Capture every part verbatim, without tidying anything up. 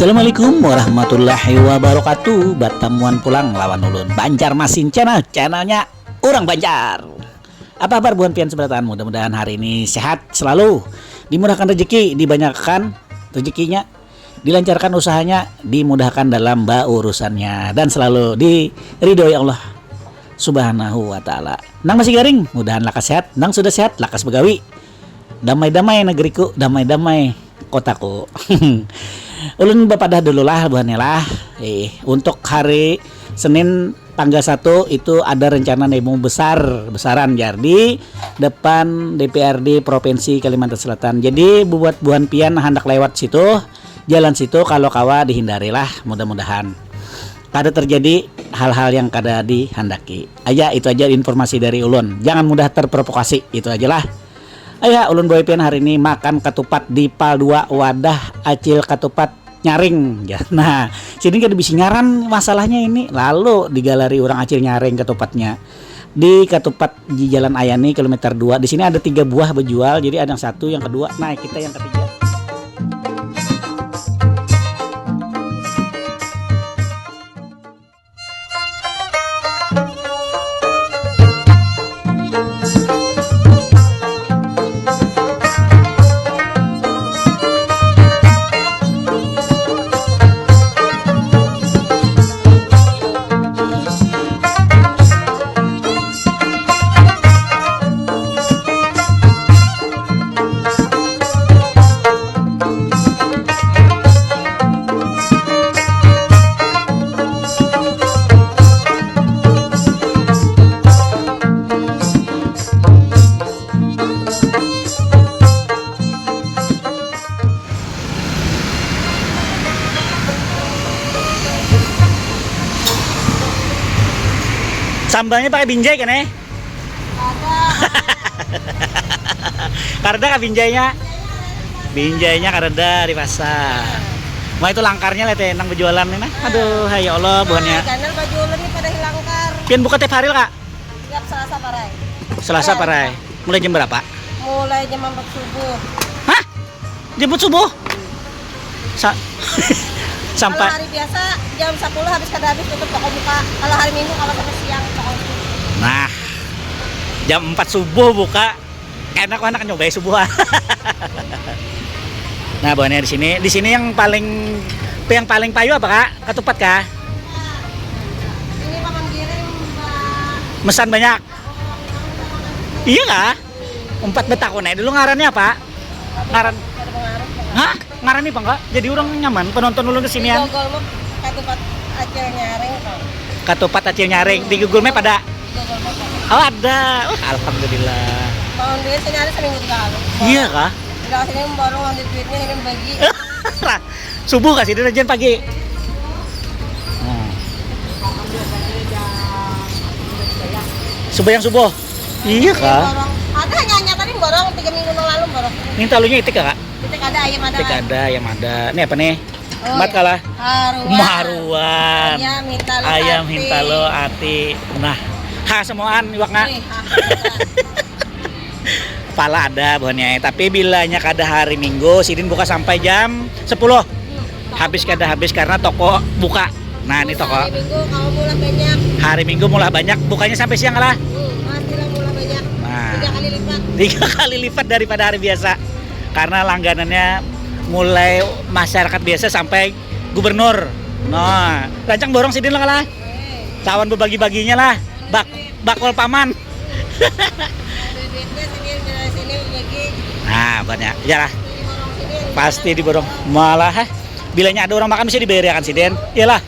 Assalamualaikum warahmatullahi wabarakatuh. Batamuan pulang lawan ulun, Banjarmasin Channel, channelnya urang Banjar. Apa habar buhan pian sabarataan? Mudah-mudahan hari ini sehat selalu, dimurahkan rezeki, dibanyakan rezekinya, dilancarkan usahanya, dimudahkan dalam baurusannya, dan selalu diridhoi Allah Subhanahu wa Ta'ala. Nang masih garing, mudahan lakas sehat. Nang sudah sehat, lakas bagawi. Damai-damai negeriku, damai-damai kotaku. Ulun bapadah dulu lah buhannya lah. Eh, untuk hari Senin tanggal satu itu ada rencana demo besar-besaran jar di depan D P R D Provinsi Kalimantan Selatan. Jadi buat buhan pian handak lewat situ, jalan situ, kalau kawa dihindarilah, mudah-mudahan kada terjadi hal-hal yang kada dihandaki. Aja, itu aja informasi dari ulun. Jangan mudah terprovokasi, itu ajalah. Ayah, ulun bawa pian hari ini makan katupat di Pal dua wadah Acil Katupat Nyaring. Ya, nah, sini kada bisi ngaran masalahnya ini. Lalu digalari orang Acil Nyaring katupatnya. Di katupat di Jalan Ayani kilometer dua. Di sini ada tiga buah bejual. Jadi ada yang satu, yang kedua. Nah, kita yang ketiga. Sambalnya pakai binjai kan, eh? Kareda kah binjainya? Binjainya kareda di pasar. Wah, itu langkarnya lihat ya, nang berjualan ini nah. Aduh, hai ya Allah, buhannya. Ganal baju ulun nih pada hilangkar. Pian buka tiap hari kah? Tiap Selasa parai. Selasa parai. Mulai jam berapa? Mulai jam empat subuh. Hah? Jemput subuh? Sa sampai. Kalau hari biasa jam sepuluh habis kada habis tutup toko buka. Kalau hari Minggu kalau sampai siang toko tutup. Nah, jam empat subuh buka. Enak anak nyobai subuh. Nah, buhannya di sini, di sini yang paling yang paling payu apa, Kak? Ketupat kah? Ini paman giring, Mbak. Mesan banyak. Iya kah? Empat betakun aja dulu ngarannya apa? Ngaran. Hah? Ngaran nih bang kak? Jadi orang nyaman penonton ulun kesinian. Google Map katupat acil nyaring kau. Katupat acil nyaring di Google Map ada. Google Map ada. Oh ada. Wah, alhamdulillah. Mau duit sini ada seminggu tiga kali. Iya kah? Udah sini baru ngambil duitnya ini bagi. Subuh kasih dia rajin pagi. Hmm. Subuh yang subuh. Iya kak. Ada hanya hanya tadi borong tiga minggu yang lalu borong. Ini talunya itik kak? Itik ada ayam ada. Itik ada ayam ada. Ini apa nih? Oh, mat kalah. Haruan. Maruan. Ayam hintalo. Ayam hintalo ati. Nah, ha semuaan iwak nak. Pala ada buhannya, tapi bilanya kada hari Minggu, sidin buka sampai jam sepuluh. Habis kada habis karena toko buka. Nah, ini toko. Hari Minggu kamu mulai banyak. Hari Minggu mulai banyak, bukanya sampai siang lah. Hmm, pastilah mulai banyak. Nah. Tiga kali lipat. Tiga kali lipat daripada hari biasa. Karena langganannya mulai masyarakat biasa sampai gubernur. Nah, rancang borong sidin lah kalah. Lawan bebagi-baginya lah. Bak bakul paman. Nah, banyak. Iyalah. Pasti diborong. Malah eh, bilanya ada orang makan mesti dibayarkan sidin. Iyalah.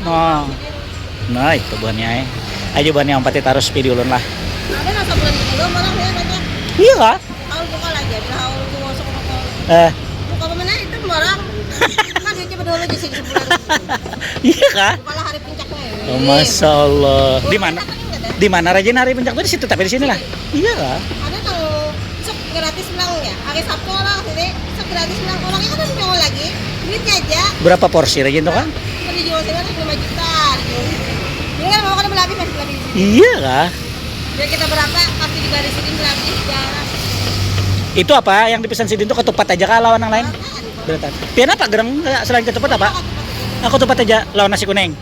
Oh. Nah, itu buhannya eh. Aja buhannya ompati tarus video ulun lah. Ada rasa bulan itu orang ya banyak. Iya kah? Haul buka lagi, bila haul ku masuk ke toko. Eh. Buka mana itu orang. Kan duitnya berdua aja sih sebulan. Iya kah? Bukalah hari puncaknya ya. Oh, Masya Allah. Di mana? Di mana raja nari puncak tuh di situ tapi di sini lah. Iya kah? Ada nang sok gratis bilang ya. Hari Sabtu orang sini sok gratis bilang orangnya kan nyual lagi. Duitnya aja. Berapa porsi raja itu kan? Tadi jual sini lima juta. Ini kan mau kan lebih masih lebih. Iya kah? Biar kita berapa pasti dibarisin berapa. Itu apa yang dipesan sidin tuh ketupat aja kah lawan yang lain? Pian apa gerang selain ketupat apa? Aku ketupat aja lawan nasi kuning.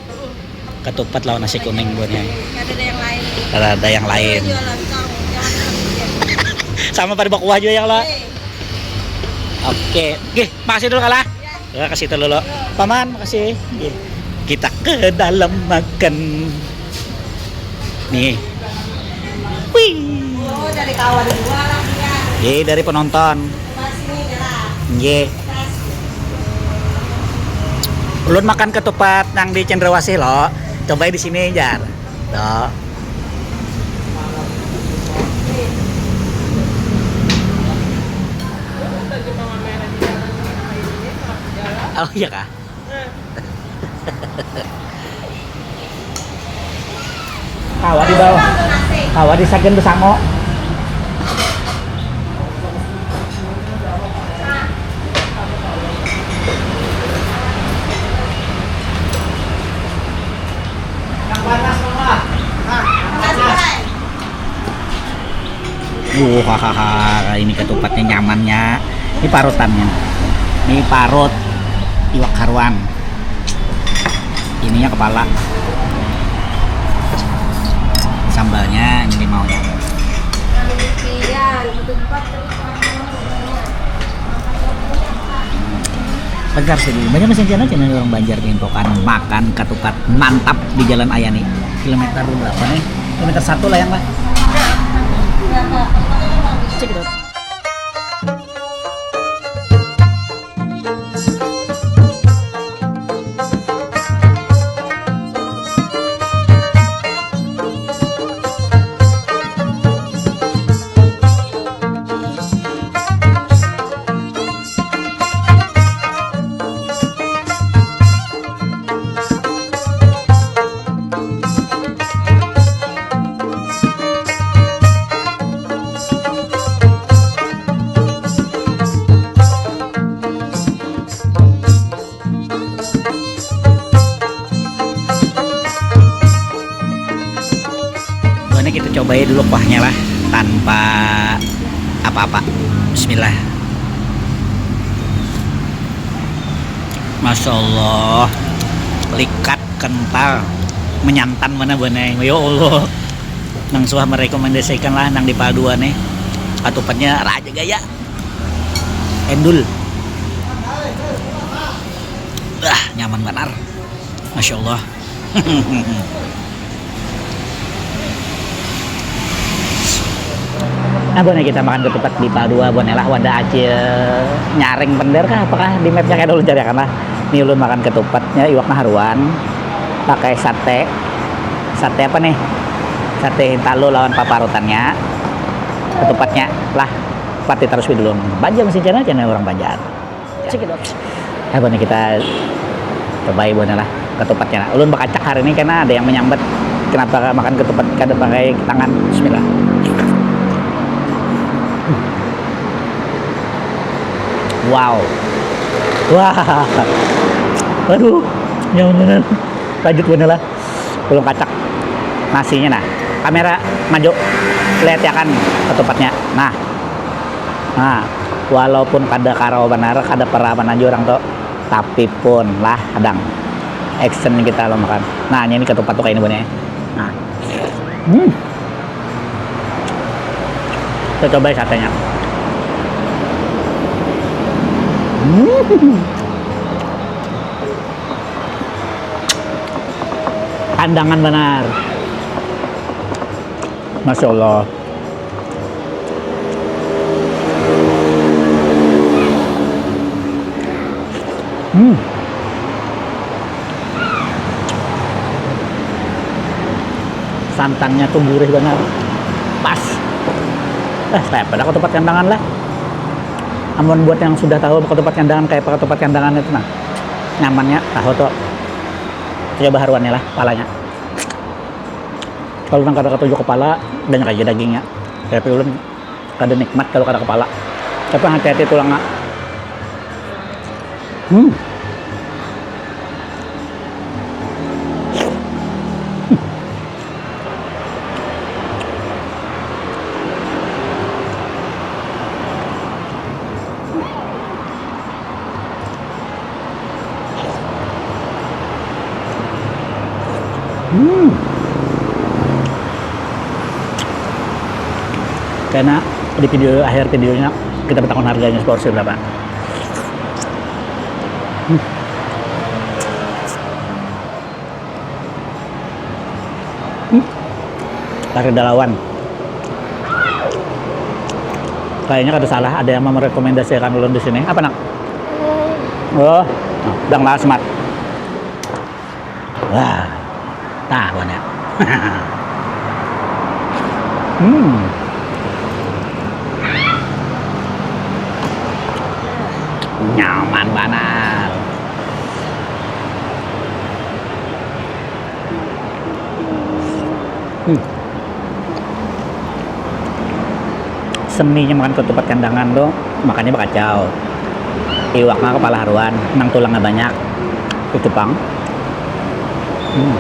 Ketupat lawan nasi kuning buatnya. Kada ada yang lain. Kada ada yang lain. Jualan kau, jangan. Sama pada bakuah juga ya lah. Oke, oke, makasih dulu kalah. Ya, kasih dulu. Paman, makasih. Oke. Kita ke dalam makan. Nih. Wih. Oh, dari kawan dua lah dia. Iya, dari penonton. Pas ini jalan. Nggih. Ulun makan ketupat nang di Cendrawasih lo. Cobai di sini jar. Tuh. Oh iya kah? Kawa di bawah. Kawa di sagan besango. Yang panas mama. Nah, panas. Uh, hahaha, ini ketupatnya nyamannya. Ini parutannya. Ini parut iwak haruan. Ininya kepala. Sambalnya ini maunya. Benar sih, banyak mesin channel channel orang Banjar diinfokan makan ketupat mantap di Jalan Ayani. Kilometer berapa nih? Kilometer satu lah yang lah. Cek itu. Buhannya kita cobai dulu kuahnya lah tanpa apa-apa. Bismillah. Masya Allah, likat, kental, menyantan mana buhannya. Ya Allah, nang suah merekomendasikan lah nang di Padua nih. Katupatnya raja gaya. Endul. Ah, nyaman banar. Masya Allah. Nah, buhannya kita makan ketupat di Padua, buhannya lah wadah acil nyaring pender kah, apakah di mapnya kayak dulu cari akan lah. Ini ulun makan ketupatnya, iwaknya haruan, pakai sate, sate apa nih? Sate hintalu lawan paparutannya, ketupatnya lah, pati terus dulu. Banjar masih channel, channel orang Banjar. Cekidot. Apa nih kita cobai buhannya lah ketupatnya lah. Ulun bakacak hari ini karena ada yang menyambat kenapa makan ketupat kada pakai tangan. Bismillah. Wow. Wah. Waduh, nyaman benar. Lanjut buhannya lah. Ulun kacak nasinya nah. Kamera maju. Lihat ya kan ketupatnya. Nah. Nah, walaupun kada karau banar, kada perawanan jua urang tu, tapi pun lah kadang action kita lo makan. Nah, ini ketupat tu kaini buhannya. Nah. Hmm. Kita coba satenya. Hmm. Kandangan banar. Masya Allah. Hmm. Santannya tuh gurih banget. Pas. Eh, saya pada ketupat kandangan lah. Amun buat yang sudah tahu ketupat kandangan, kayak apa ketupat kandangan itu nah. Nyamannya tahu tuh. Coba haruannya lah, palanya. Kalau nang kada katuju kepala, banyak aja dagingnya. Tapi ulun kada nikmat kalau kada kepala. Tapi hati-hati tulangnya. Hmm. Hmm. Karena di video, akhir videonya, kita bertakon harganya seporsi berapa. Hmm. Hmm. Kareda lawan. Kayaknya kada salah ada yang merekomendasikan ulun di sini. Apa, Nak? Oh, udah nggak semat. Wah, nah, banyak. Hmm. Nyaman banar. Hmm. Seninya makan ketupat kandangan tu, makannya bakacau. Iwaknya kepala haruan, nang tulangnya banyak. Itu pang. Hmm.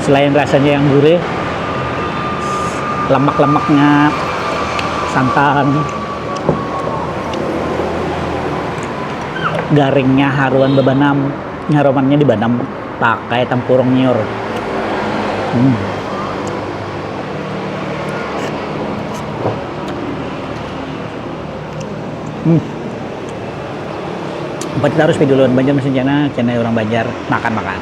Selain rasanya yang gurih, lemak-lemaknya, santan, garingnya haruan bebanam, harumannya dibanam pakai tempurung nyiur. Hmm. Hmm. Berarti harus video lawan Banjar masih channel, channel orang Banjar makan-makan.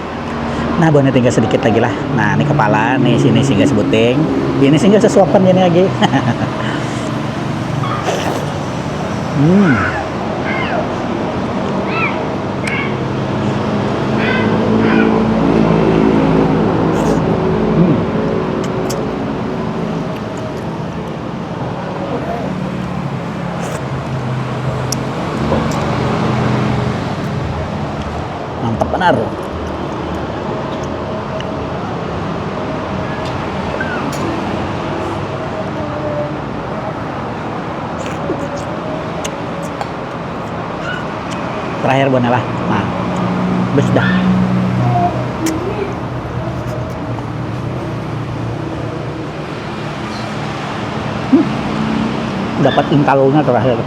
Nah, buahnya tinggal sedikit lagi lah. Nah, ini kepala, nih sini singgah sebuting. Ini singgah sesuapan ini lagi. Hmm. Hmm. Mantap benar. Terakhir buahnya lah. Nah, bes dah. Hmm. Dapat intalunya terakhir.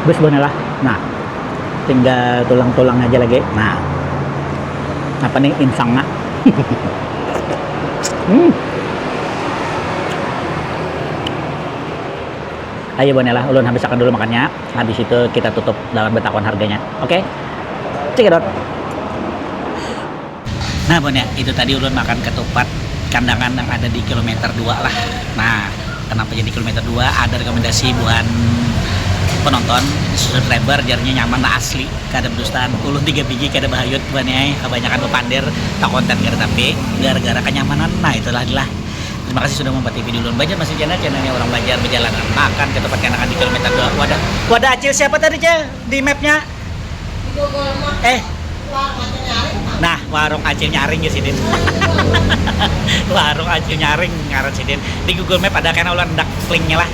Bes buahnya lah. Nah, tinggal tulang-tulang aja lagi. Nah, apa nih, insangnya? Hmm. Ayo, buahnya lah, ulun habisakan dulu makannya. Habis itu kita tutup dalam betakuan harganya. Oke? Cekidot. Nah, buahnya, itu tadi ulun makan ketupat kandangan yang ada di kilometer dua lah. Nah, kenapa jadi kilometer dua? Ada rekomendasi buhan penonton, subscriber, jarnya nyaman lah, asli, kada bedustaan. Ulun tiga biji kada bahayut, buahnya, ai, kebanyakan bepander, tak konten kada, tapi gara-gara kenyamanan. Nah, itulah, lah. Terima kasih sudah mempati video ulun. Banjar Masih Channel, channelnya orang Banjar berjalanan makan ketupat kandangan di kilometer dua. Wadah, wadah acil siapa tadi, Cil, di mapnya? Eh. Nah, warung Acil Nyaring ya sidin. Warung Acil Nyaring ngaran sidin. Di Google Map ada, karena ulun handak linknya lah.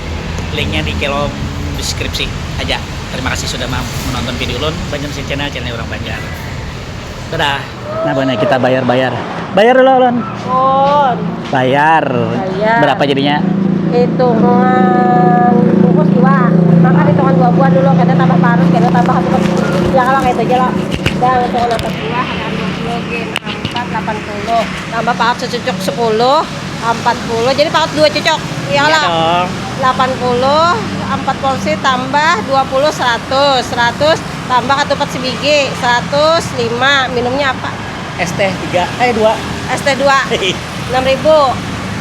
Linknya di kolom deskripsi aja. Terima kasih sudah ma-, menonton video ulun. Banjar Masih Channel, channel orang Banjar. Dadah. Nah, buahnya kita bayar-bayar. Bayar dulu, ulun. Pun. Bayar. Bayar. Berapa jadinya? Hitungan bungkus dua. Maka hitungan dua buah dulu, kena tambah parut, kena tambah satu kosong. Ya, kalau kayak itu aja lah. Dah, hitungan atas buah, ada dua puluh, gin, empat, delapan puluh. Tambah paak secucuk sepuluh, empat puluh. Jadi paak dua cucuk. Ya, iya lah. Dong. Delapan puluh, empat porsi tambah dua puluh, seratus. Seratus tambah ketupat sebigi, seratus lima. Minumnya apa? Es teh tiga, eh, dua. Es teh dua. Enam ribu.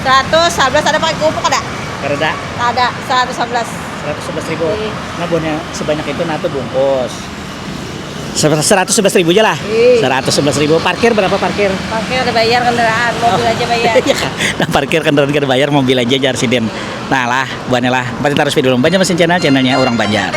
Seratus sebelas ada pakai kerupuk ada? Kada ada. Ada, seratus sebelas. Seratus sebelas ribu. Iya. Nah, buahnya sebanyak itu, nah, tuh bungkus. Seratus sebelas ribu aja lah. Iya. Seratus sebelas ribu. Parkir berapa parkir? Parkir ada bayar kendaraan, mobil aja bayar. Iya kan? Nah, parkir kendaraan kada bayar, mobil aja jar sidin. Nah lah, buahnya lah. Berarti harus video ulun. Banjar Masih Channel, channelnya orang Banjar.